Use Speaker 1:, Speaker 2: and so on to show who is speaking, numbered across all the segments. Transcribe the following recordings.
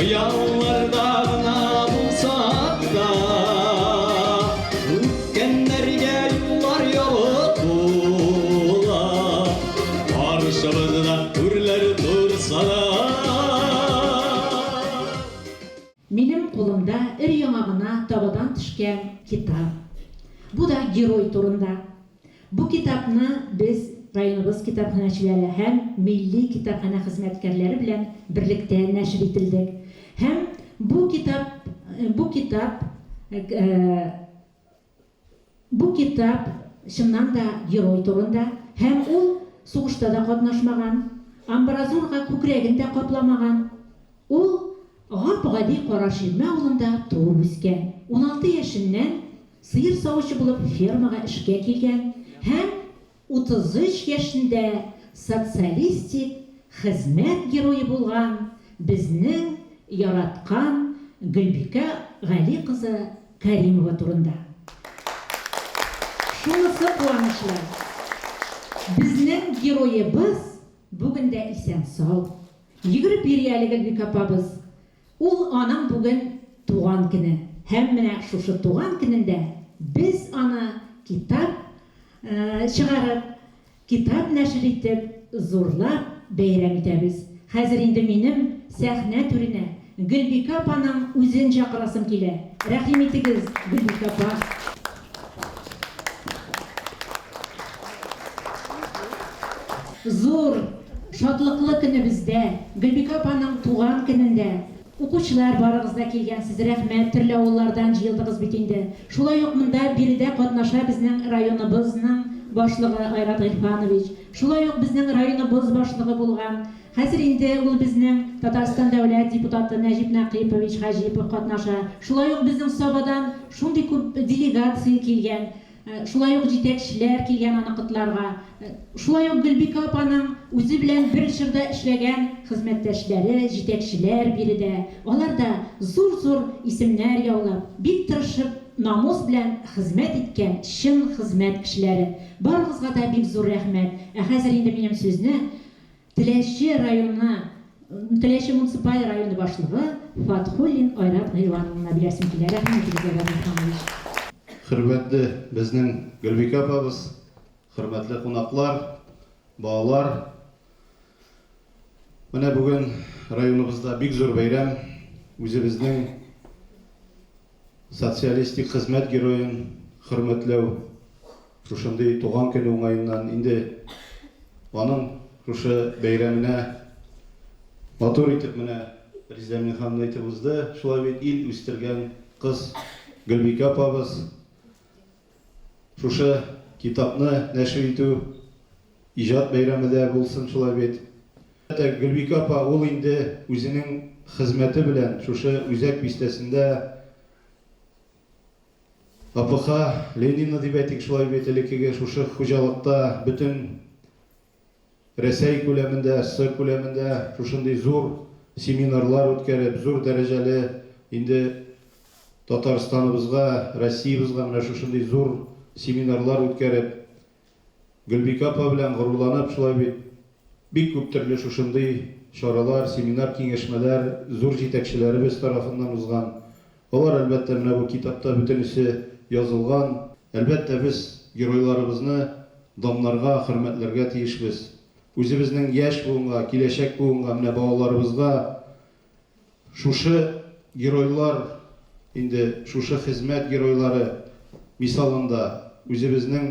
Speaker 1: Хыялларда гына булсак та, Үткәннәргә юллар ябык була, Каршыбызда үрләр торса да.
Speaker 2: Минем кулымда өр-яңа гына табадан төшкән китап. Бу да герой турында. Бу китапны без районыбыз китапханәчеләре һәм Милли китапханә хезмәткәрләре белән берлектә нәшер ителдек. Һәм бу китап бу китап бу китап чыннан да герой турында һәм ул сугышта да катнашмаган, амбразурага күкрәген дә капламаган. Ул гап-гади Караширмә авылында туып үскән. 16 яшеннән сыер савучы булып фермага эшкә килгән һәм 33 яшендә Социалистик Хезмәт Герое булган безнең яраткан Гөлбикә Гали кызы Кәримова турында. Шунысы куанычлы, безнең героебыз бүген дә исән-сау. Йөгереп йөри әле Гөлбикә апабыз. Ул аның бүген туган көне. Һәм менә шушы туган көнендә без аны китап чыгарып, китап нәшер итеп, зурлап бәйрәм итәбез. Хәзер инде минем сәхнә түренә Гөлбикә апаның үзен чакырасым килә. Рәхим итегез, Гөлбикә апа! Зур, шатлыклы көнебездә, Гөлбикә апаның туган көнендә, укучылар барыгыз да килгәнсез, рәхмәт, төрле авыллардан җыелдыгыз бит инде. Шулай ук монда биредә катнаша безнең районыбызның башлыгы Айрат Гыйльфанович, шулай ук безнең районыбыз башлыгы булган, хәзер инде ул безнең Татарстан дәүләт депутаты Нәҗип Нәкыйпович Хаҗипов катнаша, шулай ук безнең Сабадан шундый күп делегация килгән. Шулай ук җитәкчеләр килгән аны котларга. Шулай ук Гөлбикә апаның үзе белән бер чорда эшләгән хезмәттәшләре, җитәкчеләр биредә. Алар да зур-зур исемнәр яулап, бик тырышып, намус белән хезмәт иткән чын хезмәт кешеләре. Барыгызга да бик зур рәхмәт. Ә хәзер инде минем сүзне Теләче районы, Теләче муниципаль районы башлыгы Фатхуллин Айрат Гыйльван улына бирәсем килә. Рәхим итегез, Айрат Гыйльфанович.
Speaker 3: Хөрмәтле безнең Гөлбикә апабыз, хөрмәтле кунаклар, балалар! Менә бүген районыбызда бик зур бәйрәм, үзебезнең Социалистик Хезмәт Героен хөрмәтләү. Шушындый туган көне уңаеннан инде аның шушы бәйрәменә матур итеп менә Резидә Миңнехановна әйтеп узды, шулай бит ил үстергән кыз Гөлбикә апабыз шушы китапны нәшер итү иҗат бәйрәме дә булсын шулай бит. Әлбәттә, Гөлбикә апа ул инде үзенең хезмәте белән шушы үзәк бистәсендә АПХ Ленина дип әйтик, шулай бит, элеккеге шушы хуҗалыкта бөтен Рәсәй күләмендә, СССР күләмендә шушындый зур семинарлар үткәреп, зур дәрәҗәле инде Татарстаныбызга, Россиябезгә менә шушындый зур семинарлар үткәреп, Гөлбикә апа белән горурланып, шулай бит, бик күп төрле шушындый чаралар, семинар-киңәшмәләр зур җитәкчеләребез тарафыннан узган. Алар, әлбәттә, менә бу китапта бөтенесе язылган. Әлбәттә, без геройларыбызны данларга, хөрмәтләргә тиешбез. Үзебезнең яшь буынга, киләчәк буынга, менә балаларыбызга шушы геройлар, инде шушы хезмәт геройлары мисалында үзебезнең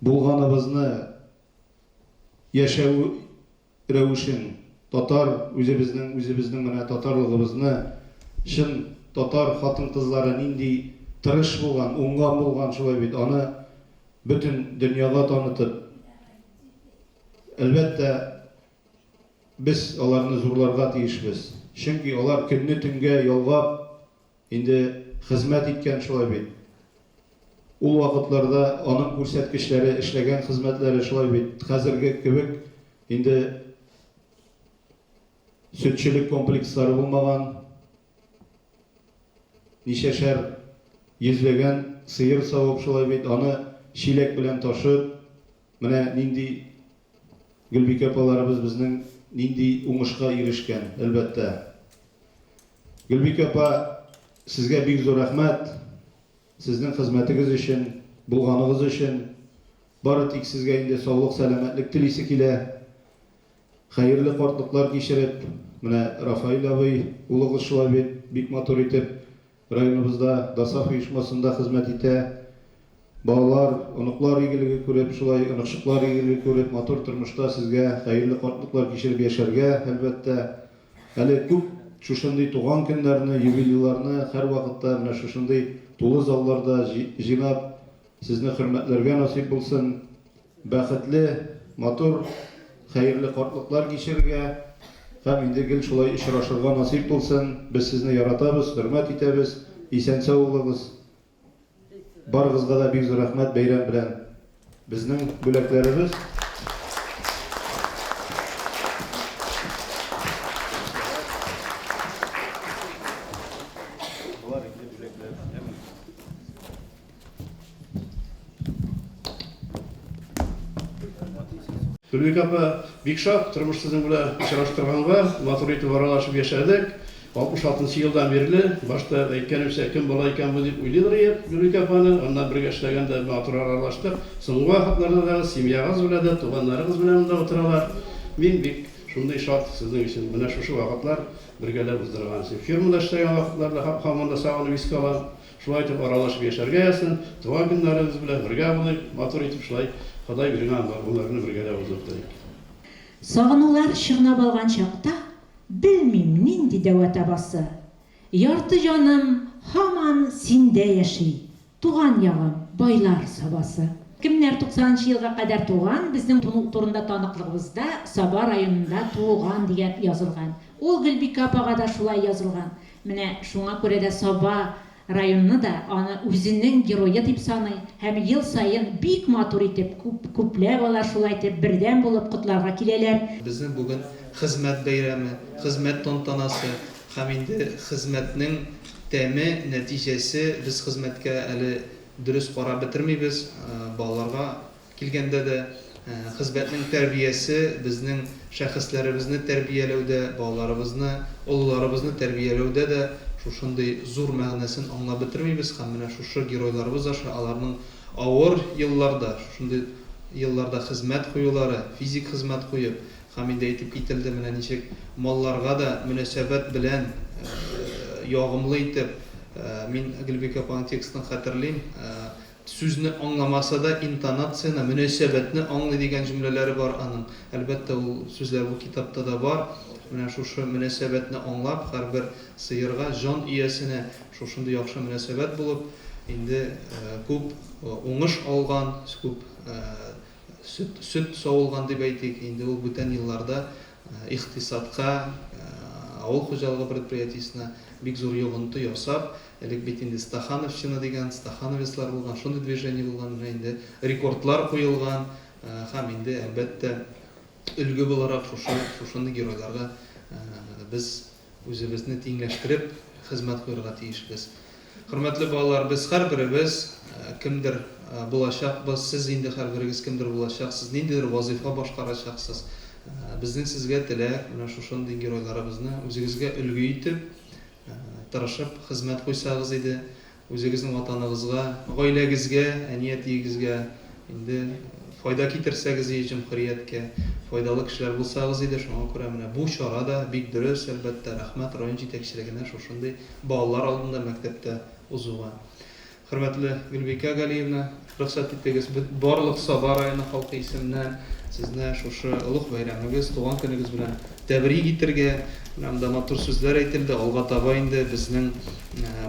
Speaker 3: булганыбызны, яшәү рәвешен, татар, үзебезнең, үзебезнең менә татарлыгыбызны, чын татар хатын-кызлары нинди тырыш булган, уңган булган, шулай бит, аны бөтен дөньяга танытып, әлбәттә, без аларны зурларга тиешбез. Чөнки алар көнне төнгә ялгап, инде хезмәт иткән, шулай бит. Ул вакытларда аның күрсәткечләре, эшләгән хезмәтләре шулай бит, хәзерге кебек инде сөтчелек комплекслары булмаган, ничәшәр йөзләгән сыер савып, шулай бит, аны чиләк белән ташып, менә нинди Гөлбикә апаларыбыз безнең нинди уңышка ирешкән, әлбәттә. Гөлбикә апа, сезгә бик зур рәхмәт. Сезнең хезмәтегез өчен, булганыгыз өчен. Бары тик сезгә инде саулык, сәламәтлек телисе килә. Хәерле картлыклар кичереп, менә Рафаэль абый, улыгыз шулай бит, бик матур итеп районыбызда ДОСААФ оешмасында хезмәт итә. Балалар, оныклар игелеге күреп, шулай оныкчыклар игелеге күреп, матур тормышта сезгә хәерле картлыклар кичереп яшәргә, әлбәттә. Әле күп шушындый туган көннәрне, юбилейларны һәрвакытта менә шушындый тулы залларда җыйнап, сезне хөрмәтләргә насыйп булсын. Бәхетле, матур, хәерле картлыклар кичерергә һәм инде гел шулай очрашырга насыйп булсын. Без сезне яратабыз, хөрмәт итәбез. Исән-сау булыгыз. Барыгызга да бик зур рәхмәт бәйрәм белән. Безнең бүләкләребез. Болар инде бүләкләр.
Speaker 4: Гөлбикә апа, бик шат, тормыш сезнең белән очраштырганга, матур итеп аралашып яшәдек. 66 нчы елдан бирле, башта әйткәнемчә, кем бала икән бу дип уйлыйдыр идек Гөлбикә апаны, аннан бергә эшләгәндә матур аралаштык. Соңгы вакытларда да семьягыз белән дә, туганнарыгыз белән монда утыралар. Мин бик шундый шат сезнең өчен, менә шушы вакытлар бергәләп уздырган өчен. Фирмада эшләгән вакытларда һаман да сагынып искә алам. Шулай итеп аралашып яшәргә язсын, туган көннәребез белән бергә булыйк, матур итеп шулай Ходай биргән гомерне бергәләп уздырыйк.
Speaker 2: Сагынулар чорнап алган чакта, Белмим, нинди дәва табасы. Ярты җаным һаман синдә яши, Туган ягым, Байлар Сабасы. Кемнәр туксанынчы елга кадәр туган, безнең турында таныклыгыбызда Саба районында туылган дигәп язылган. Ул Гөлбикә апага да шулай язылган. Менә шуңа күрә дә Саба районы да аны үзенең герое дип саный һәм ел саен бик матур итеп, күп, күпләп алар шулай итеп бердәм булып котларга киләләр.
Speaker 5: Безнең бүген хезмәт бәйрәме, хезмәт тантанасы һәм инде хезмәтнең тәме, нәтиҗәсе, без хезмәткә әле дөрес карап бетермибез, балаларга Килгәндә дә, хезмәтнең тәрбиясе безнең шәхесләребезне тәрбияләүдә, балаларыбызны, олыларыбызны тәрбияләүдә дә шушындый зур мәгънәсен аңлап бетермибез һәм менә шушы геройларыбыз аша аларның авыр елларда, шушындый елларда хезмәт куюлары, физик хезмәт куеп һәм инде әйтеп кителде менә ничек малларга да мөнәсәбәт белән ягымлы итеп, мин Гөлбикә апаның текстын хәтерлим, Сүзне аңламаса да, интонацияне, мөнәсәбәтне аңлый дигән җөмләләре бар аның. Әлбәттә, ул сүзләр бу китапта да бар. Менә шушы мөнәсәбәтне аңлап, һәрбер сыерга, җан иясенә шушындый яхшы мөнәсәбәт булып, инде күп уңыш алган, күп сөт, сөт савылган дип әйтик, инде ул бүтән елларда икътисадка, авыл хуҗалыгы предприятиесенә бик зур йогынты ясап, элек бит инде стахановщина дигән, стахановецлар булган, шундый движение булган, менә инде рекордлар куелган һәм инде, әлбәттә, өлге буларак шушы, шушындый геройларга без үзебезне тиңләштереп хезмәт куярга тиешбез. Хөрмәтле балалар, без һәрберебез кемдер булачакбыз, сез инде һәрберегез кемдер булачаксыз, ниндидер вазыйфа башкарачаксыз. Безнең сезгә теләк, менә шушындый геройларыбызны үзегезгә өлге итеп, тырышып хезмәт куйсагыз иде. Үзегезнең Ватаныгызга, гаиләгезгә, әни-әтиегезгә инде файда китерсәгез иде, җөмһүрияткә файдалы кешеләр булсагыз иде. Шуңа күрә менә бу чара да бик дөрес, әлбәттә. Рәхмәт район җитәкчелегенә шушындый балалар алдында мәктәптә узуга. Хөрмәтле Гөлбикә Галиевна, рөхсәт итегез, барлык Саба районы халкы исеменнән сезне шушы олуг бәйрәмегез, туган көнегез белән тәбрик итергә. Менә монда матур сүзләр әйтелде, алга таба инде безнең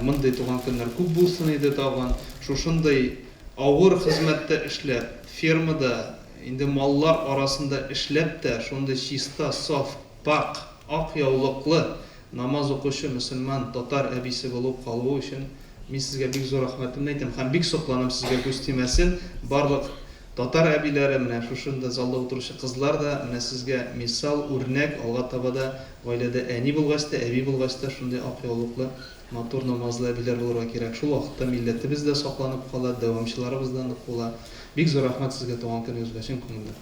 Speaker 5: мондый туган көннәр күп булсын иде тагын. Шушындый авыр хезмәттә эшләп, фермада, инде маллар арасында эшләп тә, шундый чиста, саф, пакь, ак яулыклы Намаз укучы мөселман татар әбисе булып калуы өчен мин сезгә бик зур рәхмәтемне әйтәм һәм бик сокланам сезгә, күз тимәсен, барлык татар әбиләре, менә шушында залда утыручы кызлар да менә сезгә мисал, үрнәк, алга таба да гаиләдә әни булгач та, әби булгач та шундый ак яулыклы, матур намазлы әбиләр булырга кирәк. Шул вакытта милләтебез дә сакланып кала, дәвамчыларыбыз да нык була. Бик зур рәхмәт сезгә туган көнегез белән чын күңелдән.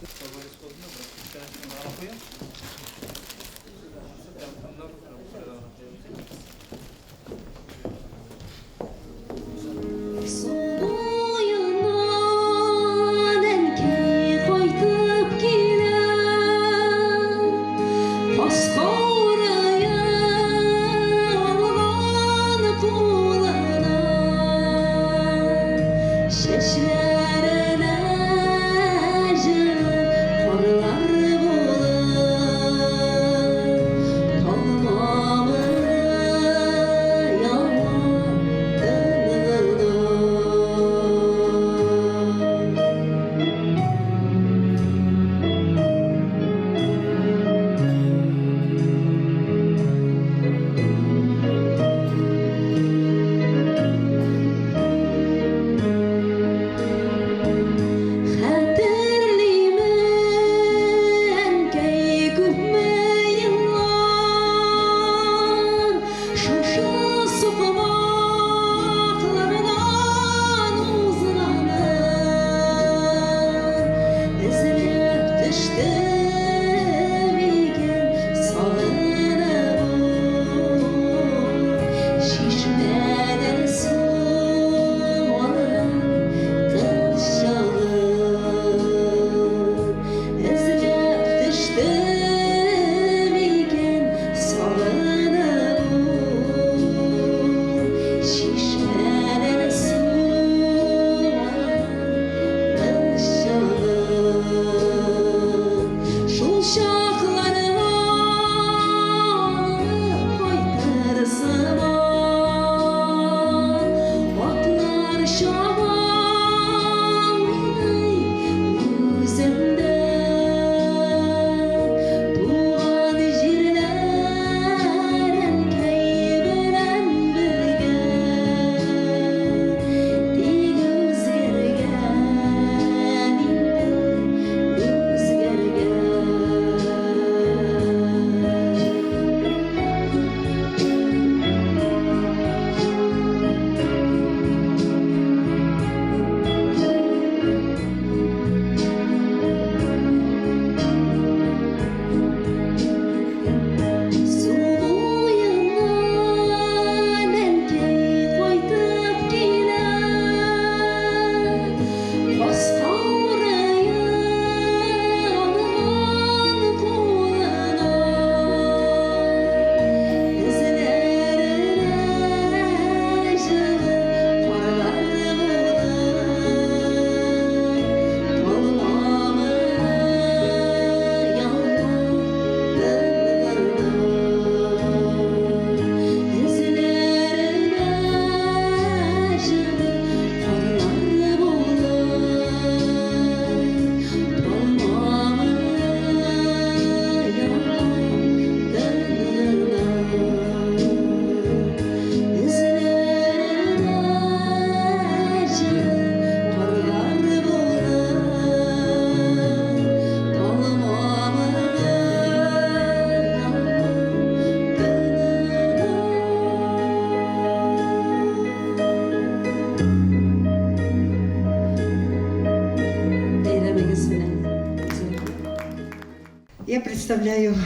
Speaker 6: представляю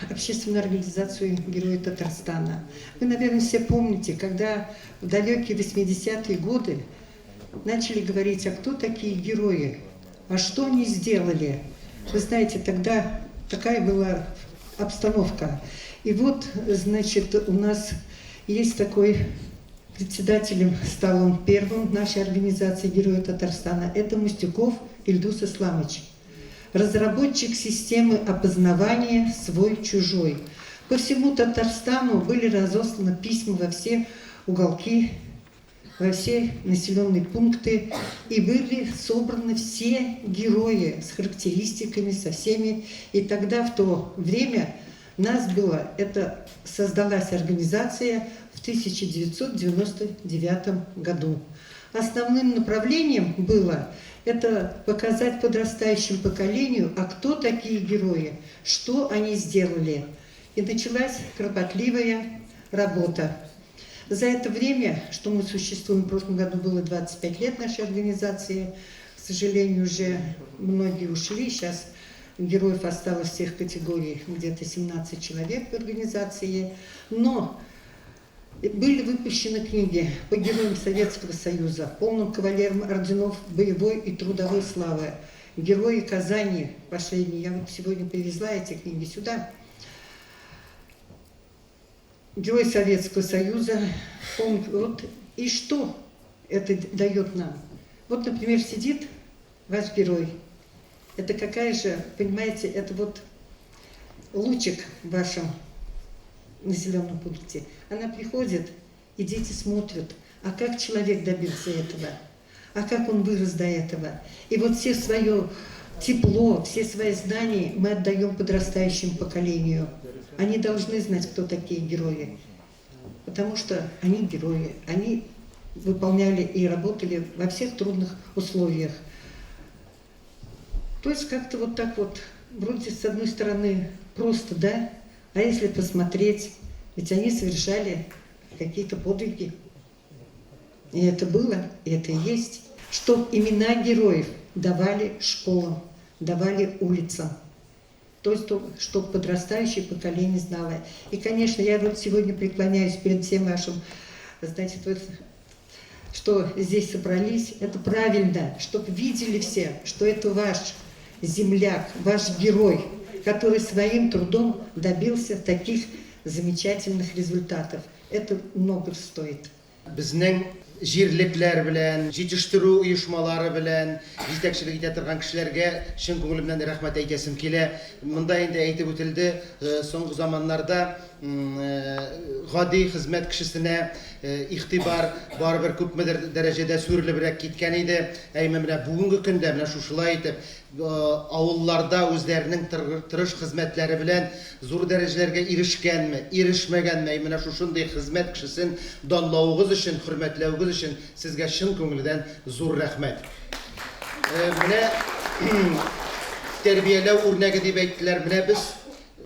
Speaker 6: общественную организацию «Герои Татарстана». Вы, наверное, все помните, когда в далекие 80-е годы начали говорить, а кто такие герои, а что они сделали. Вы знаете, тогда такая была обстановка. И вот, значит, у нас есть такой председателем, стал он первым нашей организации «Герои Татарстана», это Мустюков Ильдус Исламович. Разработчик системы опознавания свой-чужой. По всему Татарстану были разосланы письма во все уголки, во все населенные пункты, и были собраны все герои с характеристиками, со всеми. И тогда, в то время, нас было, это создалась организация в 1999 году. Основным направлением было это показать подрастающему поколению, а кто такие герои, что они сделали. И началась кропотливая работа. За это время, что мы существуем, в прошлом году было 25 лет нашей организации, к сожалению, уже многие ушли, сейчас героев осталось всех категорий где-то 17 человек в организации, но были выпущены книги по героям Советского Союза, полным кавалерам орденов боевой и трудовой славы, герои Казани, последние, я вот сегодня привезла эти книги сюда, Герой Советского Союза, он, вот, и что это дает нам? Вот, например, сидит ваш герой. Это какая же, понимаете, это вот лучик в вашем населенном пункте. Она приходит, и дети смотрят, а как человек добился этого, а как он вырос до этого. И вот все свое тепло, все свои знания мы отдаем подрастающему поколению. Они должны знать, кто такие герои, потому что они герои, они выполняли и работали во всех трудных условиях. То есть как-то вот так вот, вроде с одной стороны просто, да, а если посмотреть, ведь они совершали какие-то подвиги. И это было, и это и есть. Чтоб имена героев давали школам, давали улицам. То есть, чтобы подрастающее поколение знало. И, конечно, я вот сегодня преклоняюсь перед всем вашим, значит, вот, что здесь собрались, это правильно, чтобы видели все, что это ваш земляк, ваш герой, который своим трудом добился таких замечательных результатов. Это много стоит.
Speaker 7: Безнең җирлекләр белән, җитештерү оешмалары белән җитәкчелек итә торган кешеләргә чын күңелемнән рәхмәт әйтәсем килә. Монда инде әйтеп үтелде, соңгы заманнарда гади хезмәт кешесенә игътибар барыбер күпмедер дәрәҗәдә сүрелебрәк киткән иде. Әмма менә бүгенге көндә менә шушылай итеп авылларда үзләренең тырыш хезмәтләре белән зур дәрәҗәләргә ирешкәнме, ирешмәгәнме, менә шушындый хезмәт кешесен данлавыгыз өчен, хөрмәтләвегез өчен сезгә чын күңелдән зур рәхмәт. Менә тәрбияләү үрнәге дип әйттеләр. Менә без,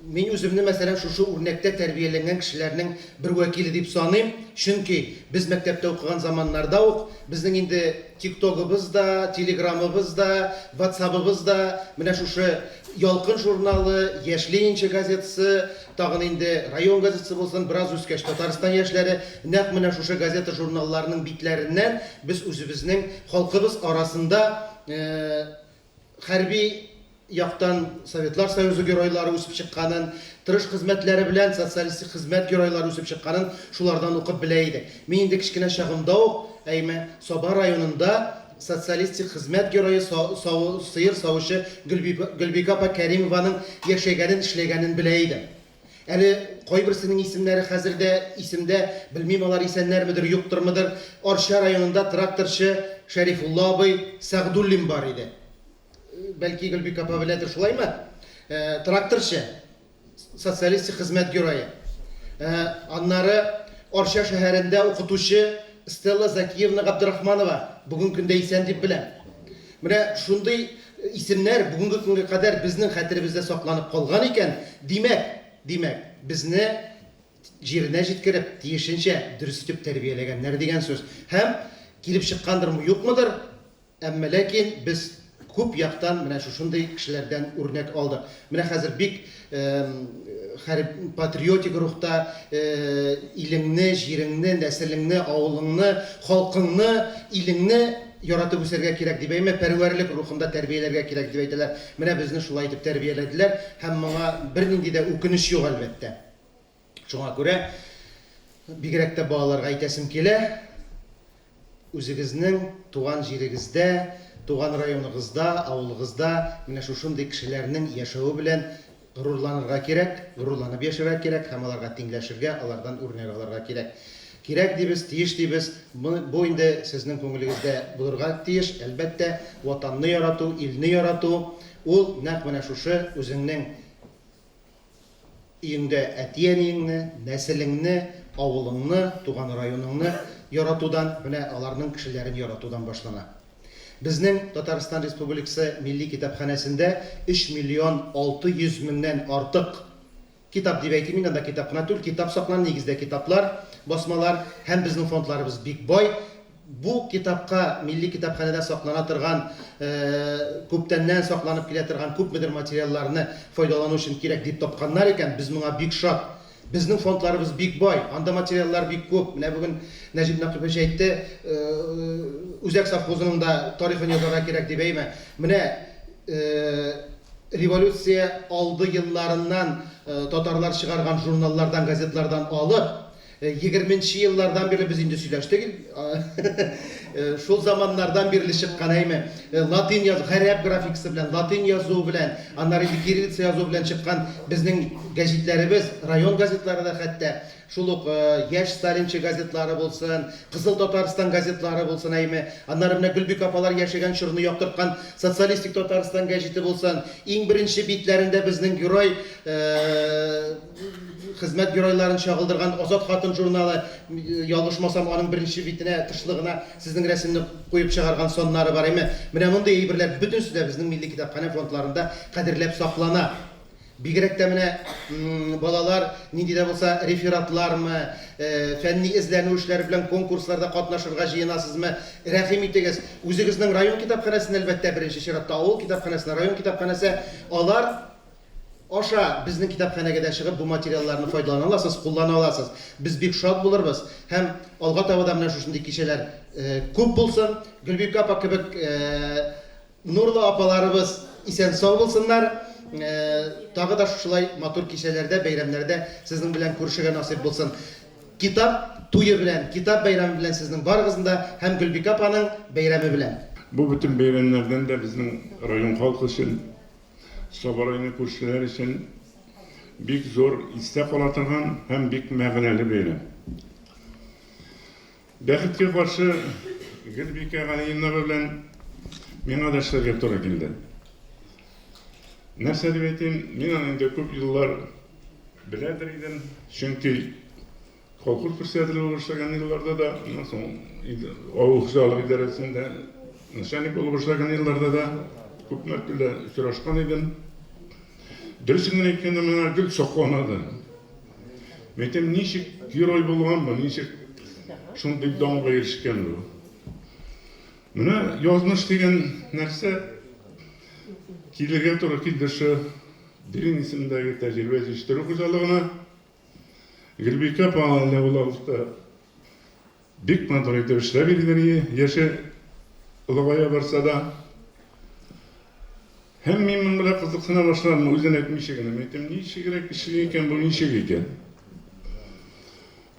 Speaker 7: мин үземне мәсәлән шушы үрнәктә тәрбияләнгән кешеләрнең бер вәкиле дип саныйм. Чөнки без мәктәптә укыган заманнарда ук безнең инде ТикТогыбыз да, Телеграмыбыз да, WhatsAppыбыз да, менә шушы Ялкын журналы, Яшь Ленинчы газетасы, тагын инде район газетасы булсын, бераз үскәч Татарстан яшьләре, нәкъ менә шушы газета журналларының битләреннән без үзебезнең халкыбыз арасында хәрби яктан Советлар Союзы геройлары үсеп чыкканын, тырыш хезмәтләре белән социалистик хезмәт геройлары үсеп чыкканын шулардан укып белә идек. Мин инде кечкенә чагымда ук, әйме, Саба районында социалистик хезмәт герое сыер савучы Гөлбикә апа Кәримованың яшәгәнен, эшләгәнен белә идем. Әле кайберсенең исемнәре хәзер дә исемдә, белмим алар исәннәрмедер, юктырмыдыр. Арча районында тракторчы Шәрифулла абый Сәгъдуллин бар иде. Бәлки Гөлбикә апа беләдер, шулаймы? Тракторчы, социалистик хезмәт герое. Аннары Арча шәһәрендә укытучы Стелла Закиевна Габдрахманова бүген көндә исән дип беләм. Менә шундый исемнәр бүгенге көнгә кадәр безнең хәтеребездә сакланып калган икән, димәк, димәк, безне җиренә җиткереп, тиешенчә дөрес итеп тәрбияләгәннәр дигән сүз. Һәм килеп чыккандырмы, юкмыдыр, әмма ләкин без күп яктан менә шушындый кешеләрдән үрнәк алдык. Менә хәзер бик хәрб патриотик рухта илеңне, җиреңне, нәселеңне, авылыңны, халкыңны, илеңне яратып үсәргә кирәк дип әйме, пәрвәрлек рухында тәрбияләргә кирәк дип әйтәләр. Менә безне шулай итеп тәрбияләделәр һәм моңа бернинди дә үкенеч юк, әлбәттә. Шуңа күрә бигрәк тә балаларга әйтәсем килә, үзегезнең туган җирегездә, туган районыгызда, авылыгызда менә шушындый кешеләрнең яшәве белән горурланырга кирәк, горурланып яшәргә кирәк һәм аларга тиңләшергә, алардан үрнәк алырга кирәк. Кирәк дибез, тиеш дибез. Бу инде сезнең күңелегездә булырга тиеш, әлбәттә, Ватанны ярату, илне ярату, ул нәкъ менә шушы үзеңнең Өеңдә әти-әниеңне, нәселеңне, авылыңны, туган районыңны яратудан, менә аларның кешеләрен яратудан башлана. Безнең Татарстан Республикасы Милли китапханәсендә 3 миллион 600 меңнән артык китап дип әйтим инде, анда китап кына түгел, китап саклана, нигездә китаплар, басмалар һәм безнең фондларыбыз бик бай. Бу китапка Милли китапханәдә саклана торган, күптәннән сакланып килә торган күпмедер материалларны файдалану өчен кирәк дип тапканнар икән, без моңа бик шат. Безнең фондларыбыз бик бай, анда материаллар бик күп. Менә бүген Нәҗип Нәкыйпович әйтте, Үзәк совхозының да тарихын язарга кирәк дип, әйме. Менә революция алды елларыннан татарлар чыгарган журналлардан, газетлардан алып, Егерменче еллардан бирле без инде сөйләштек, шул заманнардан бирле чыккан, әйме, латин язу, гарәп графикасы белән, латин язуы белән, аннары инде кириллица язуы белән чыккан безнең гәҗитләребез, район газетлары да хәтта, шул ук Яшь сталинчы газетлары булсын, Кызыл Татарстан газетлары булсын, әйме, аннары менә Гөлбикә апалар яшәгән чорны яктырткан Социалистик Татарстан гәҗите булсын, иң беренче битләрендә безнең герой, Хезмәт геройларын чагылдырган Азат хатын журналы, ялгышмасам, аның беренче битенә, тышлыгына сезнең рәсемне куеп чыгарган саннары бар, әйме? Менә мондый әйберләр бөтенесе дә безнең Милли китапханә фондларында кадерләп саклана. Бигрәк тә менә балалар нинди дә булса рефератлармы, фәнни эзләнү эшләре белән конкурсларда катнашырга җыенасызмы, рәхим итегез. Үзегезнең район китапханәсен, әлбәттә, беренче чиратта авыл китапханәсенә, район китапханәсе, алар Аша безнең китапханәгә дә чыгып бу материалларны файдалана аласыз, куллана аласыз. Без бик шат булырбыз һәм алга таба да менә шушындый кичәләр күп булсын. Гөлбикә апа кебек нурлы апаларыбыз исән-сау булсыннар. Тагы да шушылай матур кичәләрдә, бәйрәмнәрдә сезнең белән күрешергә насыйп булсын. Китап туе белән, китап бәйрәме белән сезнең барыгызны да һәм Гөлбикә апаның бәйрәме белән.
Speaker 8: Бу бөтен бәйрәмнәрдән дә безнең район халкы өчен Саба районы күршеләр өчен бик зур истә кала торган һәм бик мәгънәле бәйрәм. Бәхеткә каршы, Гөлбикә Галиевна белән миңа да эшләргә туры килде. Нәрсә дип әйтим, мин аны инде күп еллар беләдер идем, чөнки Колхоз председателе булып эшләгән елларда да, аннан соң авыл хуҗалыгы идарәсендә начальник булып эшләгән елларда да күп мәртәбә очрашкан идем. Дөресен генә әйткәндә, миңа гел соклана да. Мин әйтәм, ничек герой булган бу, ничек шундый данга ирешкән бу. Менә язмыш дигән нәрсә килергә туры килде шу Дирин исемендәге тәҗрибә җитештерү хуҗалыгына. Гөлбикә апа әле ул вакытта бик матур итеп эшләп йөрде, яше олыгая барса да. Һәм мин моның белән кызыксына башладым, үзен әйтмичә генә. Мин әйтәм, ничегрәк эшли икән бу, ничек икән?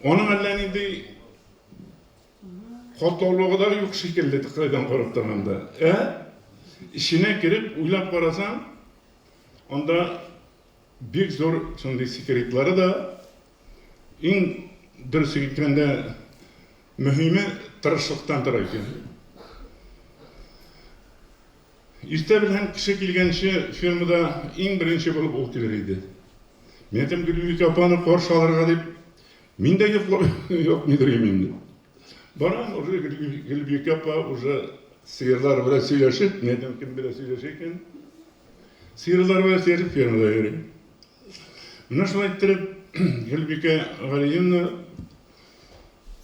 Speaker 8: Аның әллә нинди катлаулыгы да юк шикелле тыкрайдан карап торганда. Ә эченә кереп уйлап карасаң, анда Бик зур шундый секретлары да, иң дөресе әйткәндә, мөһиме тырышлыктан тора икән. Иртә белән кеше килгәнче фермада иң беренче булып ул килер иде. Мин әйтәм, Гөлбикә апаны каршы алырга дип, мин дә йоклап ятмыйдыр идем инде. Барам, уже Гөлбикә апа уже сыерлар белән сөйләшеп, мин әйтәм, кем белән сөйләшә икән? Сыерлар белән сөйләшеп фермада йөри. Менә шулай иттереп, Гөлбикә Галиевна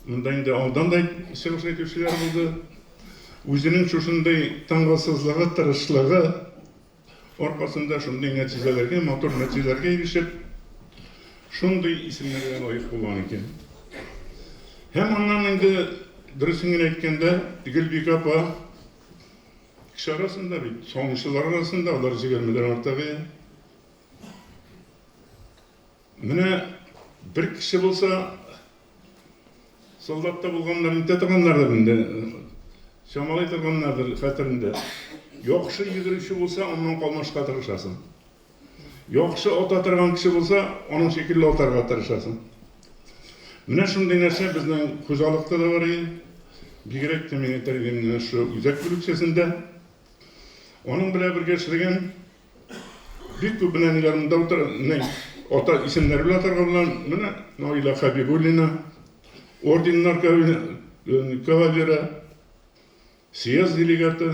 Speaker 8: монда инде алдан да чыгыш әйтүчеләр булды. Үзенең шушындый тынгысызлыгы, тырышлыгы аркасында шундый нәтиҗәләргә, матур нәтиҗәләргә ирешеп, шундый исемнәргә лаек булган икән. Һәм аннан инде, дөресен генә әйткәндә, Гөлбикә апа кеше арасында бит, савымчылар арасында, алар җегермедән артык иде. Менә бер кеше булса, солдатта булганнар нитә торганнардыр инде, чамалый торганнардыр хәтерендә. Яхшы йөгерүче булса, аннан калмашка тырышасың. Яхшы ата торган кеше булса, аның шикелле атарга тырышасың. Менә шундый нәрсә безнең хуҗалыкта да бар иде. Бигрәк тә мин әйтер идем, менә шушы үзәк бүлекчәсендә. Аның белән бергә эшләгән Бик күп менә ниләр монда утыра, менә ата исемнәре белән атарга була. Менә Наилә Хәбибуллина, орденнар кавалеры, съезд делегаты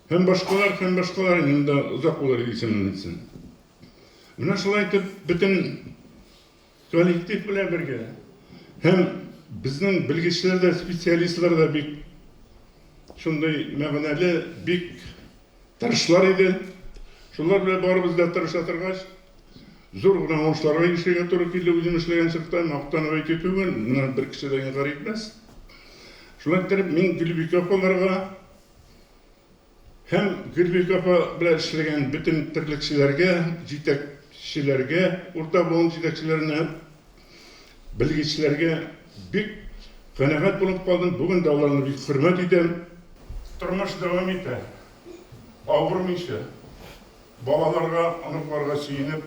Speaker 8: һәм башкалар, һәм башкалар, инде монда озак булыр иде исемнәрен әйтсәң. Менә шулай итеп бөтен коллектив белән бергә һәм безнең белгечләр дә, специалистлар да бик шундый мәгънәле, бик тырышлар иде. Шулар белән барыбыз да тырыша торгач, зур гына уңышларга ирешергә туры килде үзем эшләгән чакта, мактанып әйтү түгел, моны бер кеше дә инкарь итмәс. Шулай иттереп, мин Гөлбикә апаларга Һәм Гөлбикә апа белән эшләгән бөтен терлекчеләргә, җитәкчеләргә, урта буын җитәкчеләренә, белгечләргә бик канәгать булып калдым. Бүген дә аларны бик хөрмәт итәм. Тормыш дәвам итә. Авырмыйча, балаларга, оныкларга сөенеп,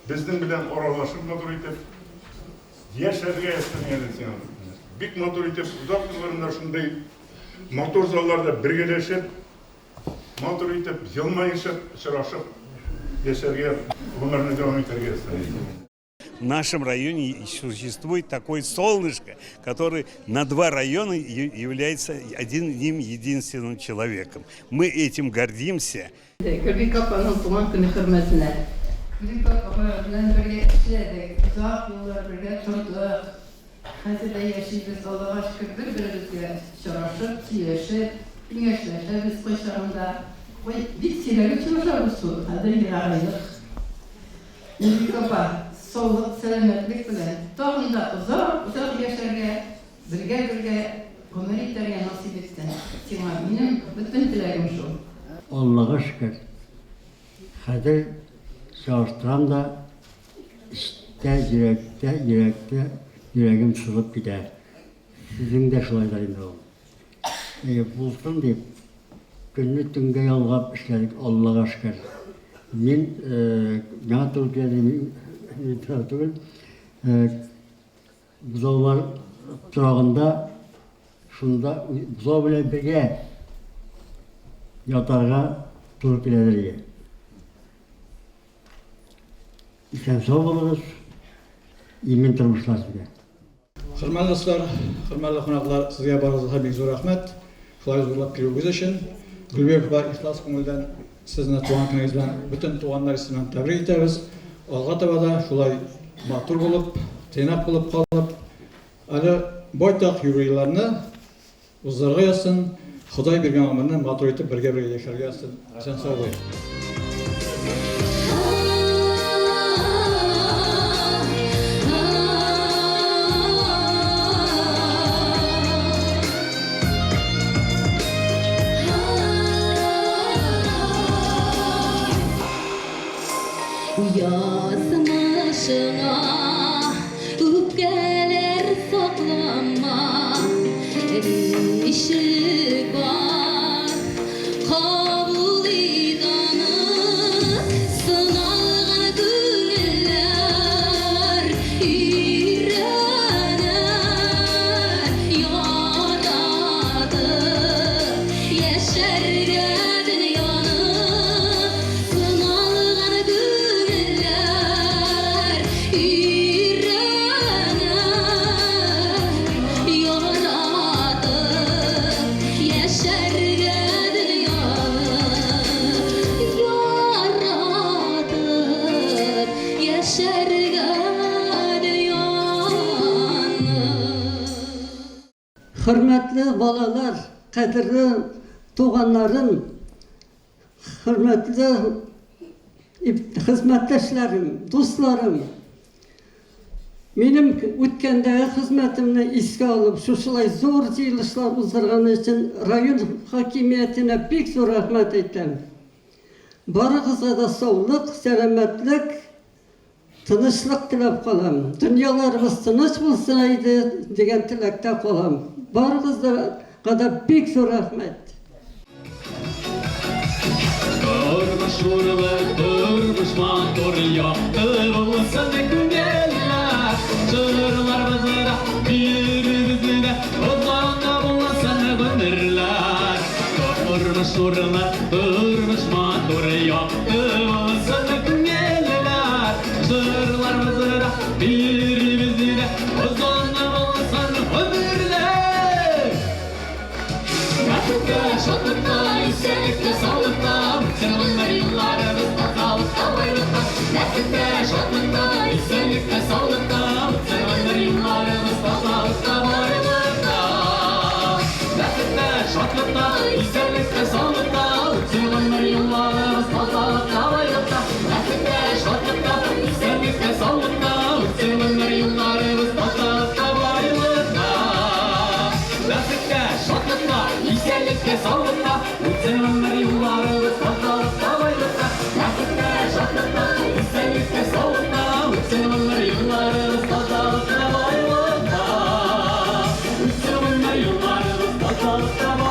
Speaker 8: безнең белән аралашып матур итеп яшәргә язсын әле сиңа. Бик матур итеп, озак еллар менә шундый матур залларда бергәләшеп, матур итеп, елмаешып, очрашып яшәргә, гомерне дәвам итәргә язсын иде.
Speaker 9: В нашем районе существует такое солнышко, который на два района является одним единственным человеком. Мы этим гордимся.
Speaker 10: Гөлбикә апаның туган көне хөрмәтенә. Гөлбикә апа белән бергә эшләдек, озак еллар бергә тордык. Хәзер дә яшибез, Аллага шөкер, бер-беребезгә очрашып, сөйләшеп, киңәшләшәбез кайчагында. Бик сирәк очрашабыз шул, хәзер ерагайдык. Гөлбикә апа, саулык, сәламәтлек белән тагын да озак-озак яшәргә, Бергә-бергә гомер итәргә насыйп итсен сиңа, минем бөтен теләгем шул.
Speaker 11: Аллага шөкер, хәзер чагыштырам да, эчтә, йөрәктә, йөрәктә, йөрәгем сызып китә. Сезнең дә шулайдыр инде ул. Әйе, булсын дип, көнне төнгә ялгап эшләдек, Аллага шөкер. Мин, миңа туры килә дим, түгел, Бозаулар торагында шунда бозау белән бергә ятарга туры киләдер иде. Исән-сау булыгыз, имин тормышлар сезгә.
Speaker 12: Хөрмәтле дуслар, хөрмәтле кунаклар, сезгә барыгызга бик зур рәхмәт, шулай зурлап килүегез өчен. Гөлбиб апа, ихлас күңелдән сезне туган көнегез белән бөтен туганнар исеменнән тәбрик итәбез. Алга таба да шулай матур булып, тыйнак булып калып, әле байтак юбилейларны уздырырга язсын. Ходай биргән гомерне матур итеп бергә-бергә яшәргә язсын. Исән-сау булыйк.
Speaker 13: Язмышыңа үпкәләр саклама, Ничек бар, кабул ит аны.
Speaker 14: Хөрмәтле балалар, кадерле туганнарым, хөрмәтле хезмәттәшләрем, дусларым! Минем үткәндәге хезмәтемне искә алып, шушылай зур җыелышлар уздырганы өчен район хакимиятенә бик зур рәхмәт әйтәм. Барыгызга да саулык, сәламәтлек, тынычлык теләп калам. Дөньяларыбыз тыныч булсын иде дигән теләктә калам. Барыгызга да бик зур рәхмәт.
Speaker 1: Тормыш нурлы, тормыш матур, якты булсын күңелләр. Җырларыбызда, биюебездә озак булсын гомерләр. Тормыш нурлы, тормыш матур, якты булсын күңелләр. Җырларыбызда, биюебездә озак булсын гомерләр. Бәхеттә, шатлыкта, исәнлектә, саулыкта, үтсен гомер елларыбыз тазалыкта, байлыкта. Бәхеттә, шатлыкта, исәнлектә, саулыкта, үтсен гомер елларыбыз тазалыкта, байлыкта. Бәхеттә, шатлыкта, исәнлектә, саулыкта, үтсен гомер елларыбыз тазалыкта, байлыкта. Бәхеттә, шатлыкта, исәнлектә, саулыкта, үтсен гомер елларыбыз тазалыкта, байлыкта. Бәхеттә, шатлыкта, исәнлектә, саулыкта, үтсен гомер елларыбыз тазалыкта, байлыкта. Бәхеттә, шатлыкта, исәнлектә, саулыкта, үтсен гомер елларыбыз тазалыкта, байлыкта. Үтсен гомер елларыбыз тазалыкта.